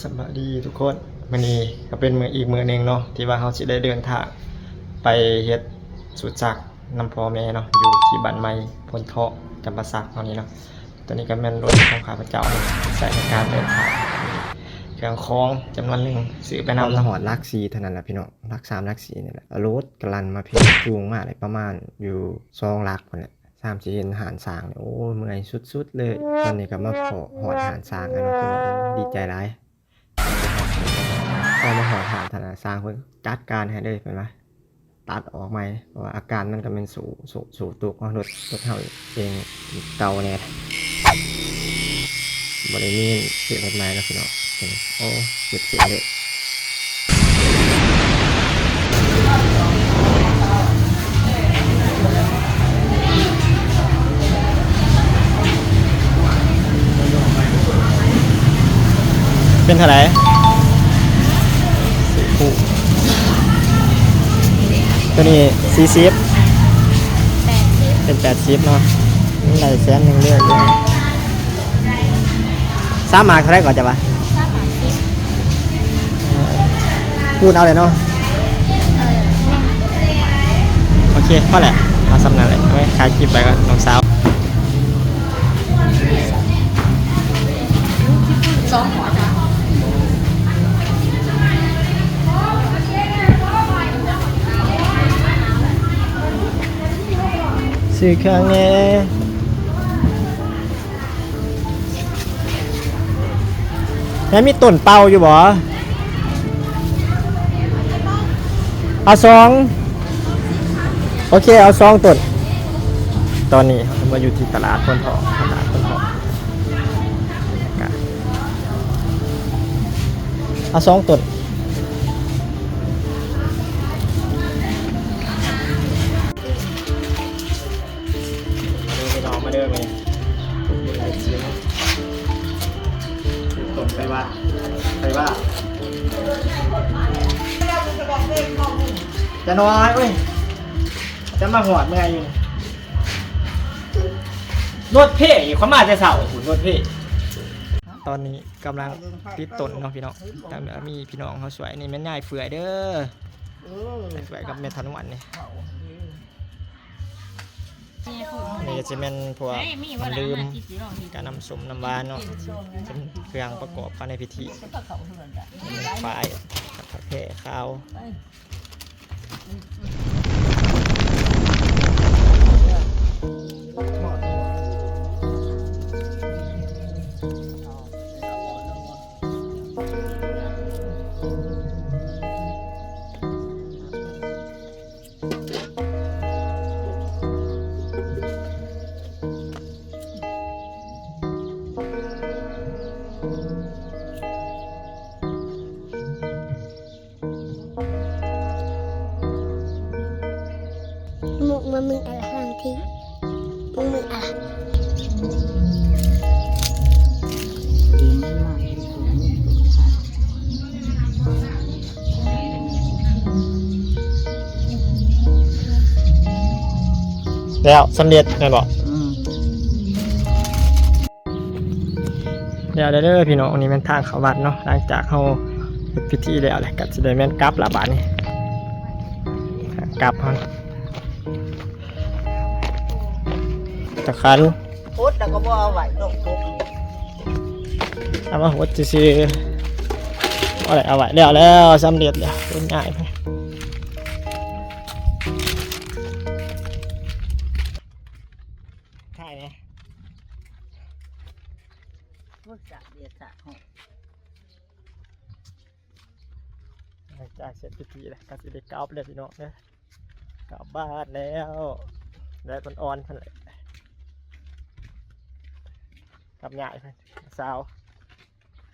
ສະບາຍດີທຸກຄົນ, ມື້ນີ້ກໍເປັນມື້ ອີກມື້ໜຶ່ງເນາະ ທີ່ວ່າເຮົາຊິໄດ້ເດີນທາງໄປເຮັດຊຸດຊັກນຳພໍ່ແມ່ເນາະ ຢູ່ທີ່ບ້ານໃໝ່ໂພນທອງ ຈຳປາສັກເຮົານີ້ເນາະ. ຕົວນີ້ກໍແມ່ນລົດຂອງຂ້າພະເຈົ້າເນາະ ໃຊ້ໃນການເດີນທາງ, ເຄື່ອງຂອງຈຳນວນໜຶ່ງ ຊື້ໄປນຳ. ເຮົາມາຮອດຫຼັກສີ່ເທົ່ານັ້ນແຫຼະພີ່ນ້ອງ, ຫຼັກສາມ ຫຼັກສີ່ນີ້ແຫຼະ, ລົດກໍລັນມາເພ ຈູງມາໄດ້ປະມານຢູ່ສອງຫຼັກພຸ້ນແຫຼະ. ສາມຊິເຫັນຮ້ານຊ້າງນີ້ ໂອ້ຍ ເມື່ອຍສຸດໆເລີຍ. ຕອນນີ້ກໍມາພໍ້ຮອດຮ້ານຊ້າງແລ້ວເນາະ ຄືວ່າ ໂອ້ຍ ດີໃຈຫຼາຍ. ພໍມາຮອດຮ້ານ ທ່ານນາຍຊ້າງເພິ່ນຈັດການໃຫ້ເລີຍ ເພິ່ນວ່າຕັດອອກໃໝ່ ເພາະວ່າອາການມັນກໍແມ່ນໂສ ໂສ ໂສຕົກເນາະ, ລົດ ລົດເຮົາເອງເກົ່າແດ່. ບໍ່ໄດ້ມີເສື້ອລົດໃໝ່ເນາະພີ່ນ້ອງ. ໂອ້ ເຈັບເສຍເລີຍ. ເປັນເທົ່າໃດ? ໂອ້ ຕົວນີ້ສີ່ສິບ ແປດສິບ ເປັນແປດສິບເນາະ, ໄດ້ແສນໜຶ່ງເລີຍ. ສາມໝາກເທົ່າໃດກໍຈະວ່າ? ສາມໝາກສິບ. ເອີ ຄູນເອົາເລີຍເນາະ. ເອີ ໂອເຄ ພໍແຫຼະ ເອົາສ່ຳນັ້ນແຫຼະ. ໄວ້ ຂາຍຄລິບໄປກ່ອນ ນ້ອງສາວ. ຊື້ເຄື່ອງແດ່. ແລ້ວມີຕົ້ນເປົ່າຢູ່ບໍ່? ເອົາສອງ. ໂອເຄ ເອົາສອງຕົ້ນ. ຕອນນີ້ເຮົາກໍມາຢູ່ທີ່ຕະຫຼາດໂພນທອງ, ຕະຫຼາດໂພນທອງ. ເອົາສອງຕົ້ນ. ມາເດີພີ່ນ້ອງ ມາເດີມື້ນີ້ ເຮັດຊິນ ຕົ້ນໄປວ່າ ໄປວ່າ ຈະນ້ອຍ ໂອ້ຍ ຈະມາຮອດເມື່ອຍຢູ່ນີ້. ລົດເພນີ້ ຂ້ອຍມາແຕ່ເຊົ້າພຸ້ນ ລົດເພ. ຕອນນີ້ກຳລັງຕິດຕົ້ນເນາະພີ່ນ້ອງ, ແຕ່ມີພີ່ນ້ອງເຮົາຊ່ວຍ. ນີ້ແມ່ນຍາຍເຟືອຍເດີ ເອີ ຍາຍເຟືອຍກັບແມ່ທະນວນນີ້. ນີ້ກໍຊິແມ່ນພວກນ້ຳດື່ມ ກະນ້ຳສົ້ມນ້ຳຫວານເນາະ, ເປັນເຄື່ອງປະກອບເຂົ້າໃນພິທີ. ຝ້າຍ ຜັກແພຂາວ. ແລ້ວສຳເລັດແມ່ນບໍ່? ອືມ ແລ້ວເດີພີ່ນ້ອງ, ນີ້ແມ່ນທາງເຂົ້າວັດເນາະ. ຫຼັງຈາກເຮົາເຮັດພິທີແລ້ວແຫຼະ ກໍຊິໄດ້ແມ່ນກັບລະບາດນີ້, ກັບເຮົາ ຕະຂັນ ຫົດແລ້ວກໍບໍ່ເອົາໄວ້ເນາະ ປົກ ເອົາມາຫົດຊື່ໆ. ເອົາໄວ້ ເອົາໄວ້ ແລ້ວ ແລ້ວ ສຳເລັດແລ້ວ ຄົນງ່າຍ. ຖ່າຍແດ່ ໂອ້ຍ ສາກເດດສາກຮ້ອນ. ຫຼັງຈາກເສັດພິທີແລ້ວ ກໍຊິໄດ້ກັບແລ້ວພີ່ນ້ອງເດີ, ກັບບ້ານແລ້ວ. ແດດອ່ອນໆ ເພິ່ນແຫຼະ ກັບຍາຍເພິ່ນສາວ.